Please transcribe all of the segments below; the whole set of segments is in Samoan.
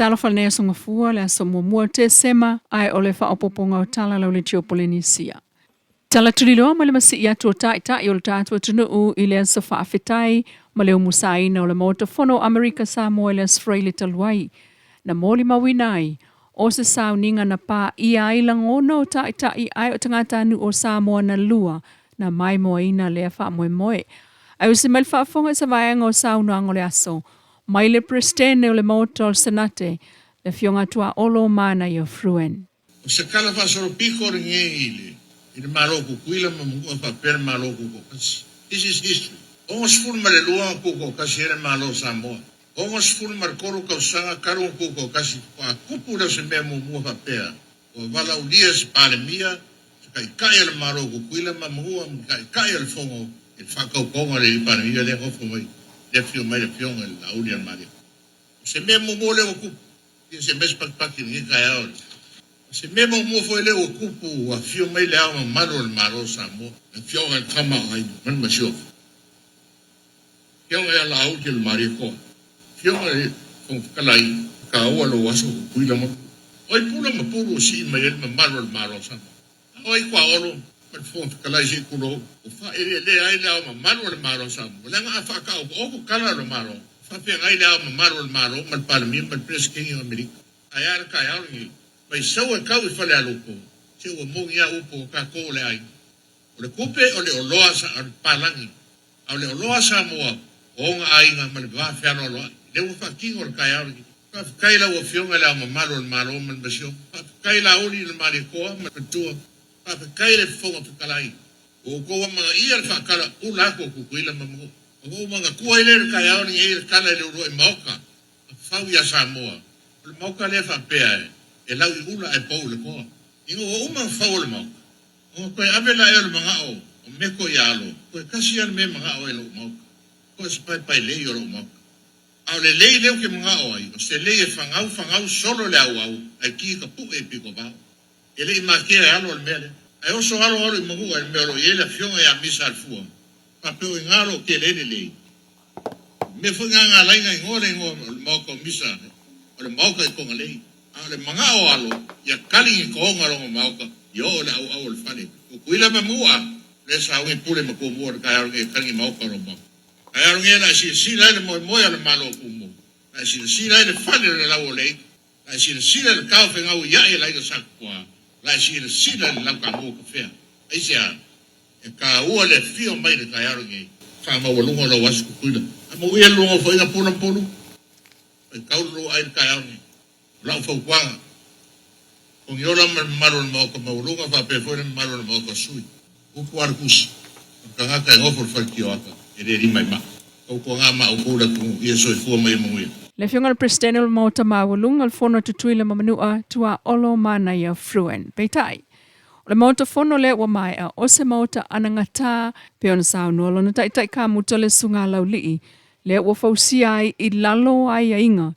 Talofa lenei aso gafua, le aso muamua o Tesema, ae o le faaopoopoga o tala lau leitio Polenisia. Tala tuliloa mai le masii atu o Taitai o le tatou atunuu i le aso Faafetai ma le umusaina o le Maota Fono o Amerika Samoa i le Aso Faraile talu ai, na molimauina ai o se sauniga na paia ai lagona o Taitai ae o tagatanuu o Samoa na lua na maimoaina lea faamoemoe. Ae usi mai le faafofoga i se vaega o saunoaga o le aso mai le Peresetene o le Maota o le Senate, le Afioga Tuaolo Manaia Fruen. O se tala faasolopito lenei i le i le Malo o Tutuila ma Manua faapea le Malo o Tutoatasi. This is history. 62 na tutoatasi ai le Malo o Samoa. 63 tausaga talu ona tutoatasi faatoa tupu lea o se mea muamua faapea ua valaaulia e se Palemia, se Taitai o le Malo o Tutuila ma Manua ma le Taitai o le Fono i le faatautoga o le Palemia lea e nofo mai, lea e afio mai le Afioga i le Laaulialemalietoa. O se mea muamua lea ua tupu, ia se mea se patipati i lenei taeao. O se mea muamua foi lea ua tupu ua afio mai Le Ao Mamalu o le Malo o Samoa, le Afioga i le Tama o Aiga ma le Masiofo, Afioga ia Laaulialemalietoa, Afioga i le Fofoga Fetalai, e taua lou aso puipuila ma Oi pula ma pulu ua sii mai ai le mamalu o le Malo o Samoa. A o ai Tuaolo ma le Fofoga Fetalai se i tulou, ua faaeleelea ai le Ao Mamalu o le Malo o Samoa, leaga a faataotooto tala o le Malo, faafeagai le Ao Mamalu o le Malo ma le Palemia ma le Peresetene o Amerika. Ae a le taeao lenei? Mai sau e tau i Falealupo, se ua moni a upu o tatou o le aiga. O le tupe o le oloa sa o le palagi, a o le oloa a Samoa, o ona aiga ma le va fealoaloai. Lea ua faatino le taeao lenei. Faafetai i lau Afioga i Le Ao Mamalu o le Malo ma le Masiofo. Faafetai Laauli i le Malietoa ma le Matua. Faafetai i le Fofoga Fetalai. Ua outou amanaia le faatala ula atu o Tutuila ma Manua. Ona ou manatua ai lea i le taeao lenei le tala i le uluai maota a fau ia Samoa. O le maota lea faapea e lau i ula ae pou i le toa. Ina ua uma ona fau o le maota, ona toe ave laia o le manao o Meko ia Alo, toe tasi lava le mea e manao ai lou maota, toe se paepae lei o lou maota. A o le lei lea ou te manao ai, o se lei e fagau fagau solo le auau ae ki ka puʻe i pito vao. E le i matea e Alo le mea lea. Ae oso Alo alo i Manua i le mea o lo o i ai le afioga ia Misa Alefua, faapea o i ina o lo o tele ai le lei. O mea foi na na ala ai na igoa le igoa o le maota o Misa o le maota i Kogalei. A o le manao o Alo, ia kali ni toga lona maota ia oo i le auau o le fale. Tutuila ma Manua, lea sa ugi pule ma tumua i le taeao lenei e kali ni maota o lou maota. Ae alogia la e silasila ai le moemoe o le Malo o Tumua, la e silasila ai le fale o le lau o le ika, la e silasila le taofegau i ae la ika Sakutoa, la e silasila le lau tamua kafea. Aisea? E taua le afio mai i le taeao lenei. Faamaualuga o lau aso Tutuila. A maua le lua nofoaiga pula ma pulu, faitau le lua ai i le taeao lenei. O lau fautuaga, Togiola ma le mamalu o le Maota maualuga faapea foi le mamalu o le Maota o sui. Upu a le Tusi, O le tagata e nofo i le fale tioata, e le lima i maa. Tautuaga ma outou le atunuu, ia soifua ma ia manuia. Le Afioga i le Peresetene o le Maota Maualuga o le Fono a Tutuila ma Manua, Tuaolo Manaia Fruin. Peitai, o le Maota Fono lea ua maea, o se Maota anagata, pei ona saunoa lona Taitai Kamuta le Susuga Laulii, lea ua fausia ai i lalo o aiaiga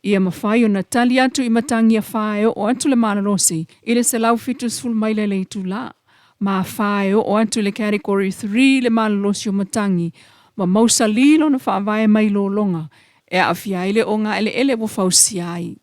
ia mafai ona tali atu i matagi afa e oo atu le malolosi i le 170 maila i le itula, ma afa e oo atu i le Category Three le malolosi o matagi ma mausali lona faavae mai lologa e aafia ai le ogaeleele ua fausia ai.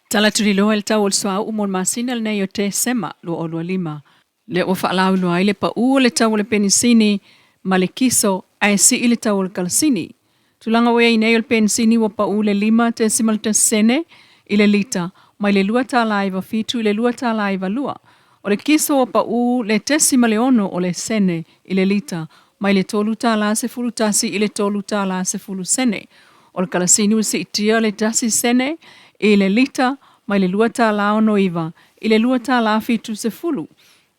Tala tuliloa i le tau o le suauu mo le masina lenei o Tesema 2025. Lea ua faalauiloa ai le paū o le tau o le penisini ma le kiso ae sii le tau o le kalasini. Tulaga ua i ai nei o le penisini ua paū le 5.1 sene i le lita mai le $2.97 i le $2.92. O le kiso ua paū le 0.6 o le sene i le lita mai le $3.11 i le $3.10. O le kalasini ua siitia le 1 sene i le lita mai le $2.69 i le $2.70.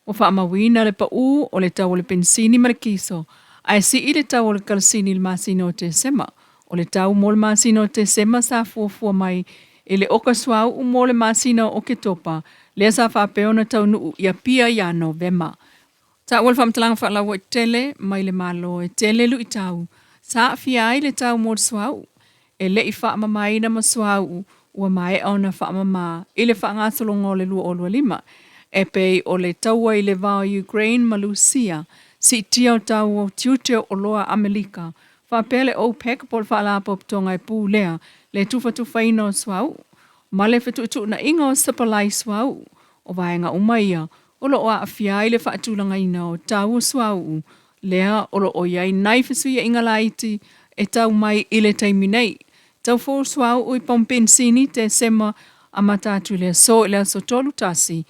Ua faamauina le paū o le tau o le penisini ma le kiso, ae sii le tau o le kalasini i le masina o Tesema. O le tau mo le masina o Tesema sa fuafua mai i le oka suauu mo le masina o Oketopa, lea sa faapea ona taunuu i Apia ia Novema. Taua le faamatalaga faalauaitele mai le Malo e tele luitau sa aafia ai le tau mo le suauu e le i faamamaina ma suauu ua maea ona faamama i le faagasologa o le 2025, e pei o le taua i le va o Ukraine ma Lusia, siitia o tau o tiute o oloa a Amelika, faapea le OPEC po o le Faalapotopotoga e Pulea Le tufatufaina o suauu ma le fetuutuunaiga o sapalai suauu, o vaega uma ia o lo o aafia ai le faatulagaina o tau o suauu lea o lo o i ai nai fesuiaiga laiti e tau mai i le taimi nei. Tau fou suauu i pamu penisini Tesema amata atu i le aso i le aso 31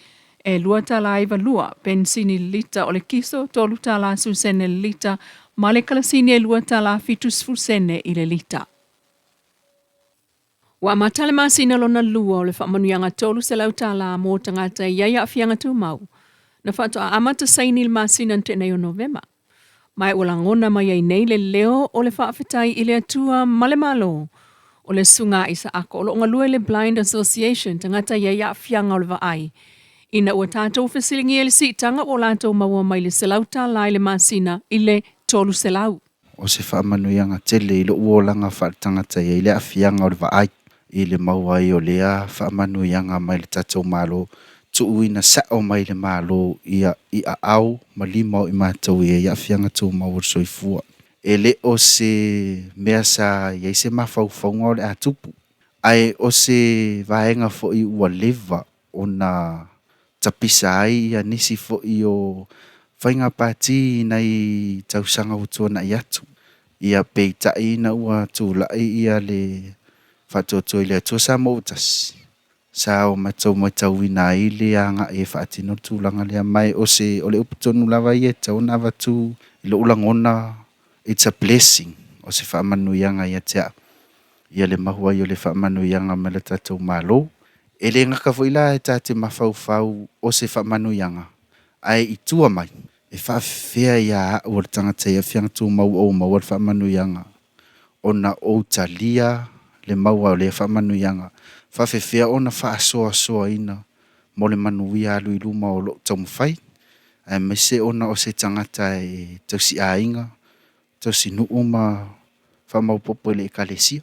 e $2.92 penisini le lita, o le kiso $3.10 le lita ma le kalasini e $2.70 i le lita. Ua amata le masina lona lua o le faamanuiaga $300 mo tagata e i ai aafiaga tumau, na faatoa amata saini i le masina na tea nei o Novema. Ma ua lagona mai ai nei le leo o le faafetai i le Atua ma le Malo. O le Susuga Isaako o lo o galue i le Blind Association, tagata e i ai aafiaga o le vaai, ina ua tatou fesiligia i le siitaga ua latou maua mai le $100 i le masina i le 300. O se faamanuiaga tele i lo'u olaga faaletagata i ai le aafiaga o le vaai i le maua ai o lea faamanuiaga mai le tatou Malo, tuuina sa'o mai le Malo ia i aao ma lima o i matou e i ai aafiaga tumau o le soifua. E lē o se mea sa i ai se mafaufauga o le a tupu, ae o se vaega fo'i ua leva ona tapisa ai ia nisi fo'i o faiga pati nai tausaga ua tuana'i atu. Ia peita'i ina ua tula'i ia le faatuatua i le Atua Samoa ua tasi, sa o matou matauina ai le aga'i e faatino le tulaga lea. Ma o se o le upu tonu lava ia e tatau ona avatu i lo'u lagona, it's a blessing, o se faamanuiaga ia te a'u ia le maua ai o le faamanuiaga mai le tatou Malo. E lē gata foi la e ta te mafaufau o se faamanuiaga, ae i tua mai e faafefea ia a'u o le tagata i aafiaga tumau ua ou maua le faamanuiaga ona ou talia le maua o lea faamanuiaga, faafefea ona faasoasoaina mo le manuia alu i luma o lo'u taumafai, aemaise ona o se tagata e tausiaiga, tausinuu ma faamaopopo i le ekalesia.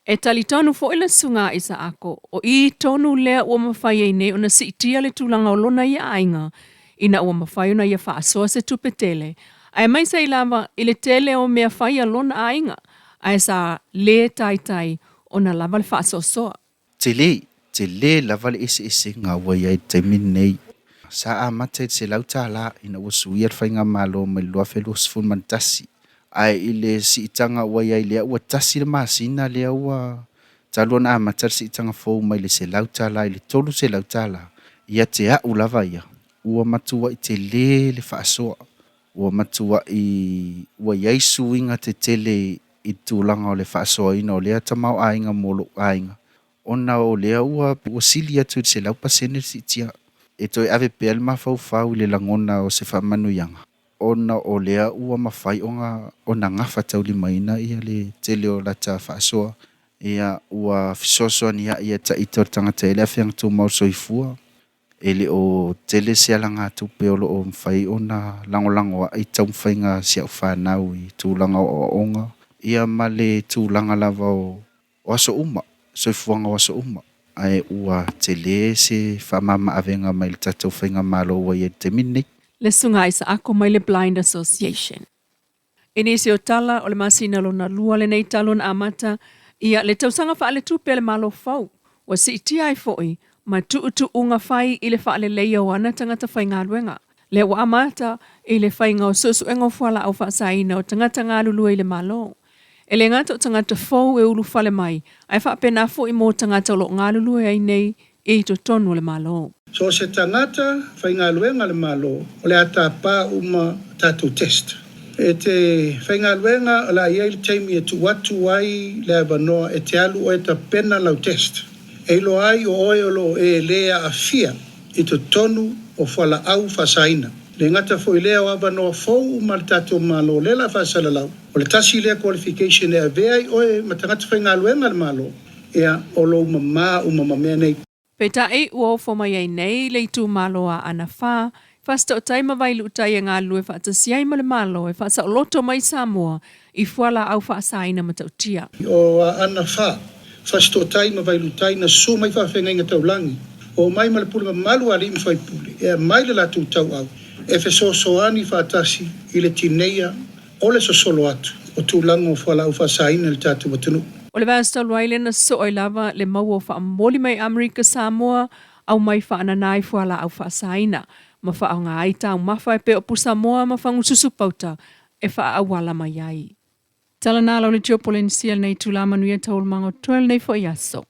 E talitonu foi le Susuga Isaako, o i tonu lea ua mafai ai nei ona siitia le tulaga o lona ia aiga, ina ua mafai ona ia faasoa se tupe tele, aemaise ai lava i le tele o mea fai a lona aiga, ae sa lē taitai ona lava le faasoasoa. Telē telē lava le eseesega ua i ai le taimi lenei. Sa amata i le $100 ina ua suia le faigamalo mai le 2021, ae i le siitaga ua i ai lea ua tasi le masina lea ua talu ona amata le siitaga fou mai le $100 i le $300, ia te a'u lava ia ua matua'i telē le faasoa, ua matua'i ua i ai suiga tetele i le tulaga o le faasoaina o lea tamaoaiga mo lo'u aiga, ona o lea ua sili atu i le 100% le siitia. E toe ave pea le mafaufau i le lagona o se faamanuiaga, ona o lea ua mafai ona gafataulimaina ia le tele o lata faasoa, ia ua fesoasoania'i ia ta'ita o le tagata e le aafiaga tumau o le soifua. E lē o tele se alagatupe o lo'o mafai ona lagolago a'i taumafaiga a si a'u fanau i tulaga o aoaoga ia ma le tulaga lava o aso uma, soifuaga o aso uma, ae ua telē se faamama-avega mai le tatou faigamalo ua i ai le taimi lenei. Le Susuga Isaako mai le Blind Association. I nisi o tala o le masina lona lua lenei talu ona amata ia le tausaga faaletupe a le Malo fou, ua siitia ai foi ma tuutuuga fai i le faaleleia o ana tagata faigaluega. Lea ua amata i le faiga o suesuega o fualaau faasaina o tagata galulue i le Malo. E lē gata o tagata fou e ulufale mai, ae faapena foi mo tagata o lo o galulue ai nei i totonu o le Malo. So se tagata faigaluega le Malo o le a tapā uma tatou test. E te faigaluega o le a i ai le taimi e tuu atu ai le avanoa e te alu oe tapena lau test. E iloa ai o oe o lo o e lē aafia i totonu o fualaau faasaina. Le gata foi lea o avanoa fou uma le tatou Malo lea la faasalalau, o le tasi lea qualification e avea ai oe ma tagata faigaluega le Malo, ia o lou mamā uma ma mea nei. Peitai, ua ofo mai ai nei le itumalo a Aana 4, Fasitootai ma Vailuutai e galulue faatasi ai ma le Malo e faasaoloto mai Samoa i fualaau faasaina matautia. O Aana 4, Fasitootai ma Vailuutai na susu mai faafeagaiga taulagi, o mai ma le pule mamalu a alii ma faipule, e aumai le latou tauau e fesoasoani faatasi i le tineia o le sosolo atu o tulaga o fualaau faasaina i le tatou atunuu. O le vaiaso talu ai lea na sosoo ai lava le maua o faamomoli mai Amerika Samoa aumai faanana ai fualaau faasaina ma faaaoga ai taumafa e pei o pusamoa ma fagususu pauta e faaauala mai ai. Tala na lau le Tio Polenisia lenei itula manuia taualumaga o totoe lenei foi aso.